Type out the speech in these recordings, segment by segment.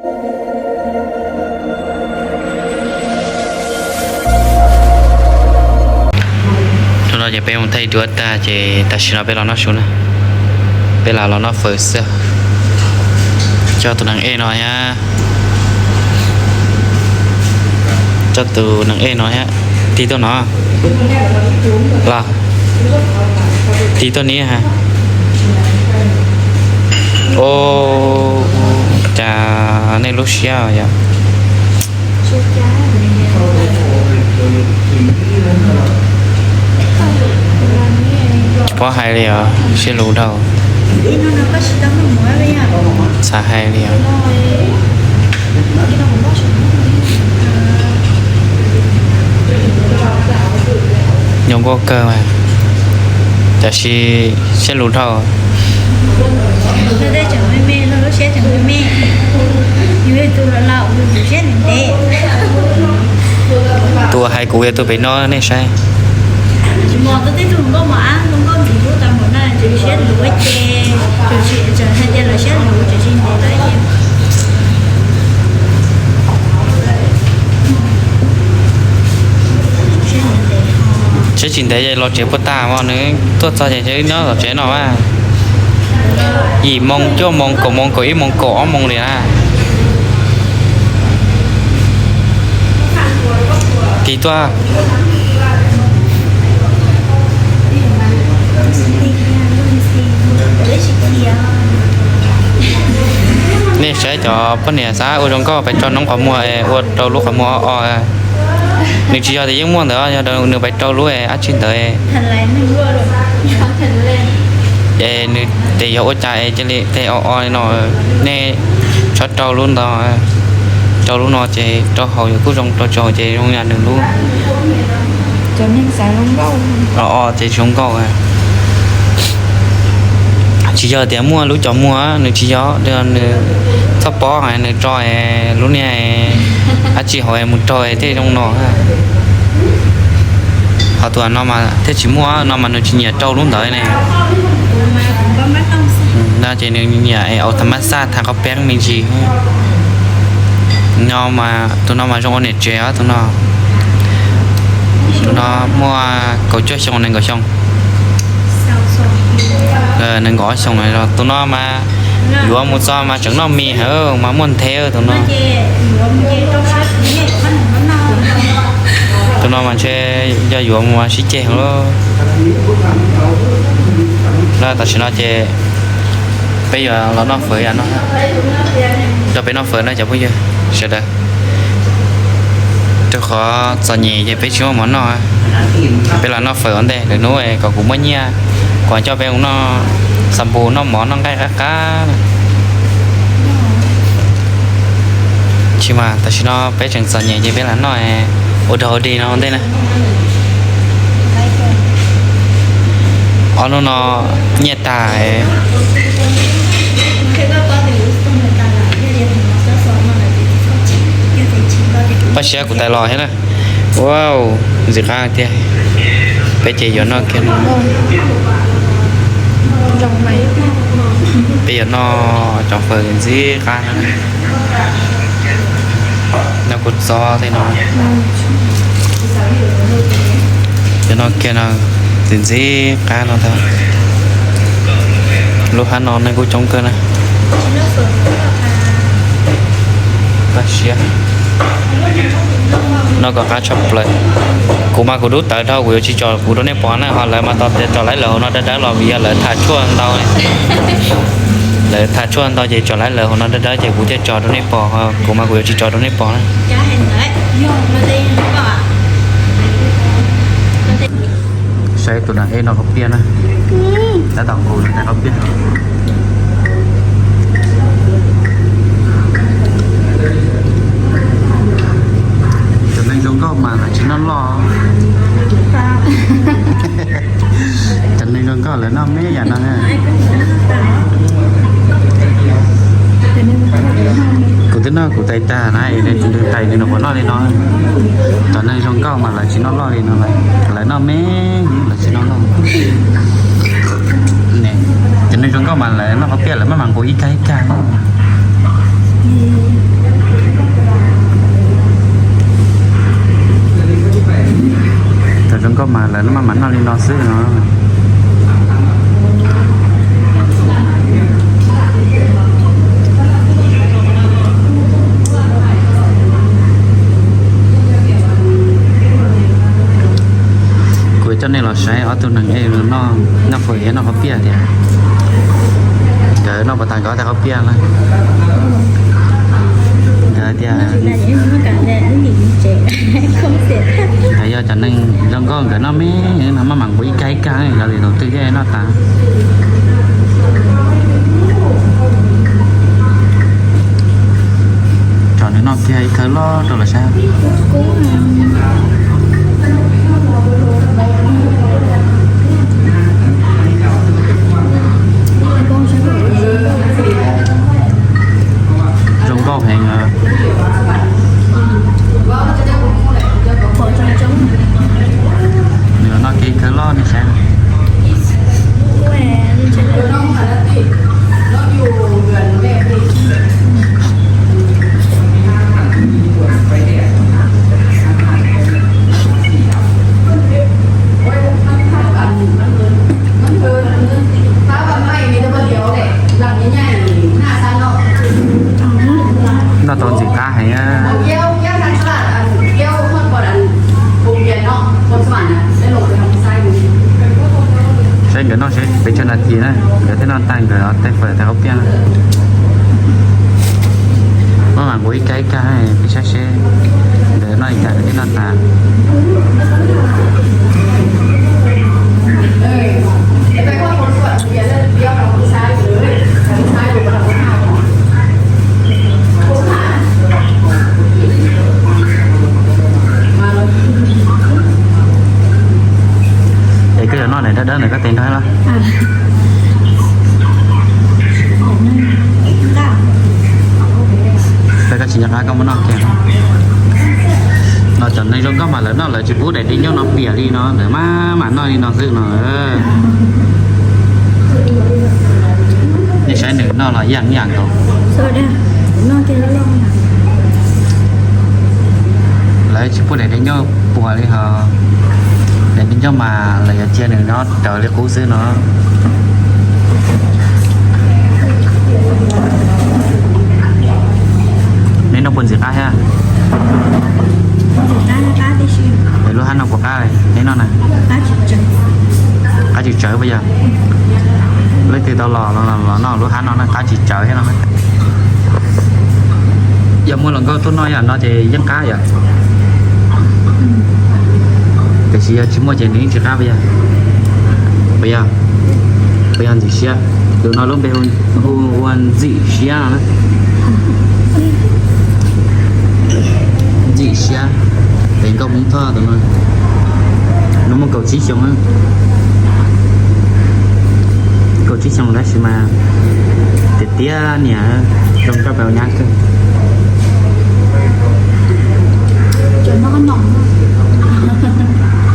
Hnub no ces peb mus thaij duab tag ces tam sim no peb los noj su na. Peb lam los noj fawm xwb. Coj tus nees ej no thiab, coj tus nees ej no thiab. Tig tuaj no los, tig tuaj ni ha. Ua cas nej lub siab yom? Tsis paub hais li os, siab luv dhau. Xav hais li os. Zoo nkauj kawg mas, tab sis siab luv dhau. Tus hais kuv yog tus pem no nej saib. Siab tsis ntev los tsev puas tag mas nws tuaj txog ces nyob tom tsev no a. Yim moo, cuaj moo, kaum moo, kaum ib moo, kaum ob moo li na. Tig tuaj. Nej saib cov poj niam xav ua zoo nkauj pes tsawg noob qhov muag es ua rau lub qhov muag o o. Nws tsis yog tias yeej muaj ntawd, yog nws pes rau lub dab tsi ntawd. Es nws tes yog ua cas es cia li tes o o li no. Nej txhob rau lub ntawd, rau lub no ces rau haus yuav kuj zoo, rau tsaus ces zoo yam nws lub o o ces zoo nkauj. Tsis yog tias muaj lub cov muag, nws tsis yog, nws txhob pob, nws tso lub niag dab tsi hauv mus raug thiaj zoo no. Ho tus no mas thiaj tsis muaj, no mas nws tsis nyiam rau lub ntawd ne. No ces nws nyiam aus tha mab xaj tha qhov peeb me ntsis. No mas tus no mas zoo ua niam tsev os tus no. Tus no muaj kaum cuaj xyoo nees nkaum xyoo. Nees nkaum ob xyoo los tus no mas yuav mus txog mas tseem noj mis heev mas muaj nthe tus no. Tus no mas ntshe yog yuav mus mas sib ceg heev lawm. Tam sim no ces peb yuav los noj fawm yam no, rau peb noj fawm na cov phooj ywg sawv daws. Rau qhov txom nyem ces peb tsis muaj mov noj, peb los noj fawm ua ntej, lwm hnub kom kuv muaj nyiaj kuv mam coj peb mus noj xav npus noj mov noj nqaij qab qab. Tsis mas tam sim no peb tseem txom nyem ces peb lam noj ua dog ua dig no ua ntej na. Ob hnub no nyiaj tag. Pab siab kuv tais los thiab na. Wow, ntxim qab tiag. Peb ces yuav noj kiag, peb yuav noj cov fawm ntxim qab no. Noj kua txob tej no, yuav noj kiag no, ntxim ntxim qab no ntag. Lub hab no neeg kuj coob kawg na. Pab siab, noj kom qab tshaj plaws. Kuv mas kuv dub tawv dhau kuv yuav tsis tso kuv rau nej pom na, ho lawv mas tos tias tso laib lawv hauv no dawb dawb los vim yog lawv tham tshuaj ntau. Lawv tham tshuaj ntau ces tso laib lawv hauv no dawb dawb ces kuv thiaj tso rau nej pom, kuv mas kuv yuav tsis tso rau nej pom na. Saib tus nees ej no qhov piaj na. Tab tom nqus tus nees ej qhov piaj. Cov neeg zoo nkauj mas lawv tsis noj loj. Cov neeg zoo nkauj lawv noj me yam no. Kuv twb noj kuv tais tag na, tus tais nws puas noj li no. Cov neeg zoo nkauj mas lawv tsis noj loj li no, lawv noj me, lawv tsis noj loj. Cov neeg zoo nkauj mas lawv noj qhov piaj lawv maj mam nqus ib kag ib kag no. xwb no. Kuv coj nej los saib ob tug neeg ej noj, noj fawm thiab noj qhauv piaj tias nkawd noj puas tas nkawd ob tais qhauv piaj na. Nkawd tias nkawd yog cov neeg zoo nkauj nkawd noj me no maj mam nquas ib kag ib kag, yog li thaum twg thiaj noj tas. Tso nws noj kiag ib khawv loj rau lawv saib. Zoo nkauj heev. Nws noj kiag ib khawv loj nej saib. Noj tau ntxim qab heev. Saib nkawd noj seb pes tsawg nas this na, nkawd thiaj noj tag nkawd ob tais fawm tais qhauv piaj na. Maj mam nquas ib kag ib kag peb saib seb nkawd noj ib kag nkawd thiaj noj tas. Es koj yuav noj daim dawb dawb ntawm koj tes nrog los? Koj tsis nco qab koj muab noj kiag. No cov neeg zoo nkauj mas lawv noj lawv tsis pub daim di ncauj no piam li no, lawv maj mam noj li no xwb no. Nej saib nws noj los ib yam ib yam nkaus. Lawv tsis pub daim di ncauj puas li hos, daim di ncauj mas lawv yuav cia nws nyob raws li qub xwb no. Neb noj puas ntxim qab thiab? Es lub hab no puas qab neb noj na? Qab tsis tsawg puas yog? Leej twg tau los los noj lub hab no na, qab tsis tsawg thiab no. Yog muaj hluas nkauj tuaj noj yam no ces yeej qab yom. Tiam sis yog tsis muaj ces nws yeej tsis qab puas yog? Puas yog? Puas yog ntxim siab? Tus no lub npe hu ua ntxim siab no na. Ntxim siab, pem nkauj Hmoob Thoj tus no. Nws muaj kaum tsib xyoos, kaum tsib xyoos tab sis mas tiag tiag niam zoo nkauj pem nyab kawg.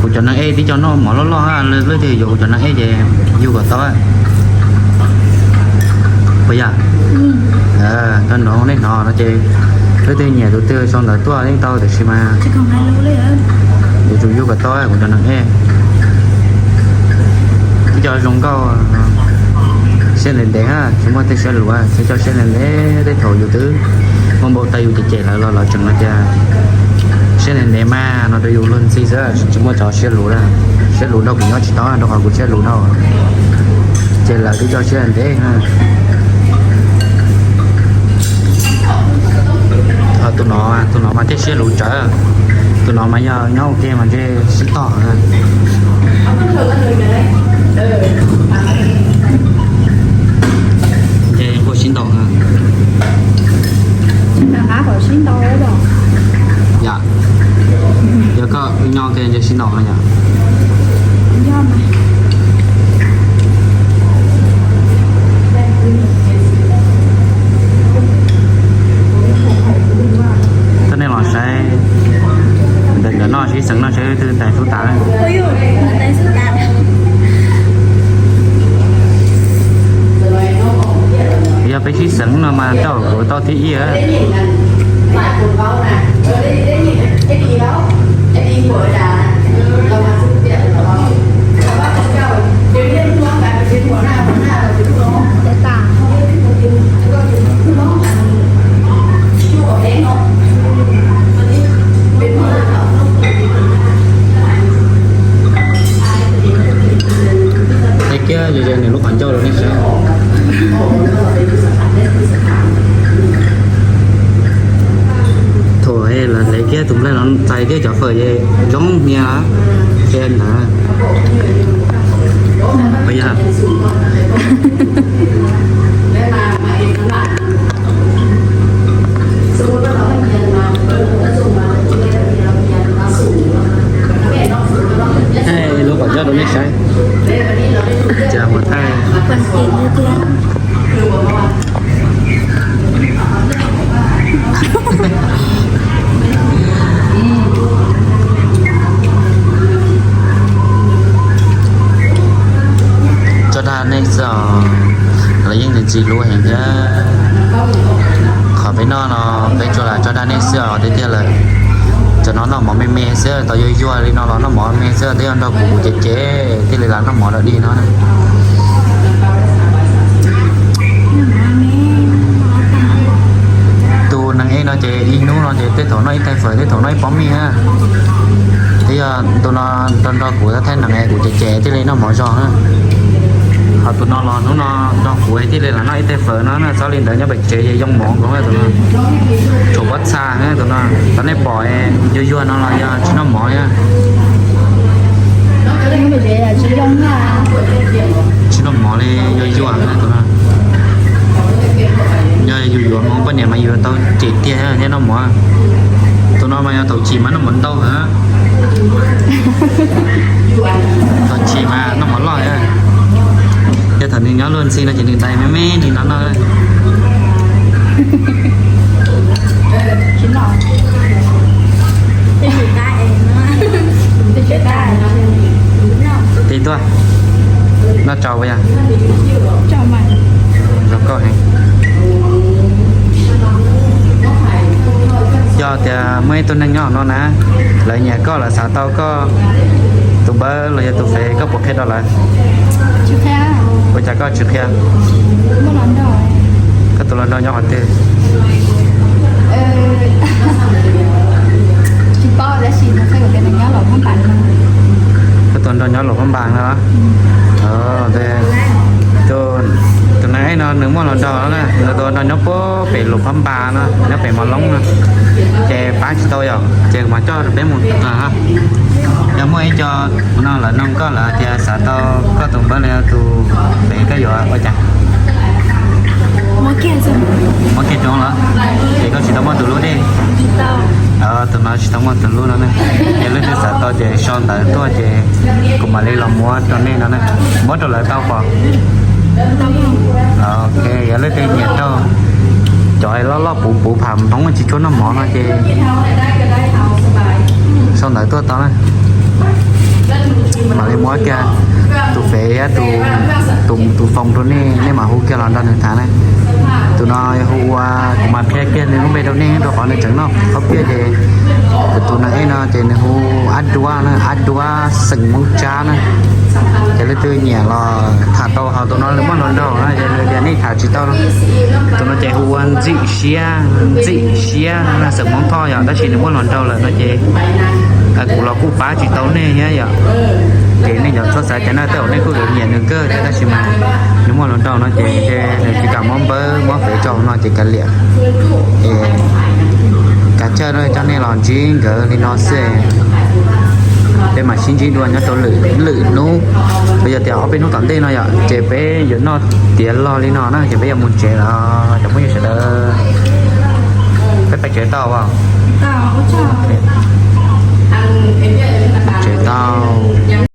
Kuv cov neeg ej tib co noj mov loj loj, leej twg yuav kuv cov neeg ej ces yug kom tau. Puas yog? Koj nrog nej hnov no ces leej twg nyiam tus twg sau ntawv tuaj yeej tau tiam sis mas yuav tsum yug kom tau kuv cov neeg ej. Tib co zoo nkauj, siab ntev ntev, tsis muaj tej siab luv, tib co siab ntev ntev. Tej thaum yus twb muaj npau taws yus cem cem lawv los lawv tseem hais tias siab ntev ntev mas no rau yus luag ntxhi xwb, tsis muaj cov siab luv, siab luv nrog kuv nyob tsis tau rau qhov kuv siab luv dhau. Ces lawv twb coj siab ntev. Tus no, tus no mas thiaj siab luv tsawv. Tus no mas yog nyob ua ke mas ntshe sib tog. Ntshe nquag sib ntaus. Yog, yog koj nyob ua ke ntshe sib ntaus no yom. Coj nej los saib ntawm nkawd noj sib xeev noj saib leej twg tais xub tas. Yog peb sib xeev no mas tau kuv tau thib ib. Thaum lawv hlev kiag tus nplaig no txais kiag cov fawm ces zoo hnia, qia ntawd. Yog lub qhov ncauj rau nej saib, cas mus thaij. Tso dag nej xwb os, lawv yeej ntxim hlub heev thiab. Qhov peb noj no peb tsuas lam tso dag nej xwb os tiag tiag lawm. Cov no noj mov me me xwb, tau yuag yuag li no los noj mov me xwb, twb yog nrog kuv kuv cem cem thiaj li lam noj mov lawm li no. Tus neeg ej no ces ib hnub no ces tej thaum noj ib tais fawm, tej thaum noj ib pob mij na. Twb yog tus no nrog nrog kuv thaij nees es kuv cem cem thiaj li noj mov zog na. Ho tus no los hnub no nrog kuv thiaj li lam noj ib tais fawm no na, txhob li ntawd nyob pem tsev ces yoo mov nkaus tus no. Tshuav pob txha tus no, tau nej pom yuag yuag no los yog tsis noj mov na. Tsis noj mov li, yuag yuag tus no. Yog yus yuav hmoov poj niam mas yus tau cem tiag thiaj noj mov. Tus no mas yog thaum chim mas noj mov ntau heev. Thaum chim mas noj mov loj. Yog thaum nws nyob luag ntxhi no ces nws ntais me me li no noj. Tig tuaj, noj tsau puas yog? Zoo koj heev. Yog tias muaj ib tug neeg nyob no na, lawv nyiam koj, lawv xav tau koj tus npawb los yog tus fev, koj puas qhia rau lawv? Ua cas koj tsis qhia? Koj tus hluas nraug nyob qhov twg? Koj tus hluas nraug nyob Luam Phab Npas no los? Tus neeg ej no nws muaj hluas nraug no na, nws tus hluas nraug nyob puag pem Luam Phab Npas no, nyob pem Mos Loob no, ces pab tsis tau yom, ces kuv mam coj peb mus. Yog muaj ib co no lawv noog koj, lawv tias xav tau koj tus npawb los yog tus fev, koj yuav ua cas? Muab kiag tso los? Ces koj tsis tau muaj tus hlub dej? Tus no tsis tau muaj tus hlub no na. Yog leej twg xav tau ces sau ntawv tuaj ces kuv mam li los muab rau nej no na. Muab rau lawv tau pom? Ok, yog leej twg nyiam rau cov loj loj puv puv pham Hmoob tsis tshua noj mov no ces sau ntawv tuaj tau na. Mam li muab kiag tus fev thiab tus, tus foos rau nej, nej mam hu kiag los nrog nws tham na. Tus no yog hu ua, kuv mam qhia kiag nws lub npe rau nej, rau qhov nws tseem noj qhob piaj ces, tus neeg ej no ces nws hu Ab Duab na, Ab Duab xeem Hmoob Tsab na. Ces leej twg nyiam los tham tau, ho tus no nws muaj hluas nraug na, yog tias nej tham tsis tau no, tus no ces hu ua Ntxim Siab, Ntxim Siab no xeem Hmoob Thoj yom, tab sis nws muaj hluas nraug lawm no ces kuv los kuj pab tsis tau nej thiab yom. Ces nej cov txhob xav cas na, tej zaum nej kuj yuav nyiam nws kawg thiab, tab sis mas nws muaj hluas nraug no ces nws tsis kam muab npawb muab fev rau no ces kav liam. Ces kav tsij coj nej los ntsib nkawd li no xwb. Peb mam sib ntsib dua nyob rau lwm hnub, los yog tias ob peb hnub tom ntej no yom, ces peb yuav noj tiav log li no na, ces peb yuav mus tsev los cov phooj ywg sawv daws. Peb pais tsev tau as? Tsev tau.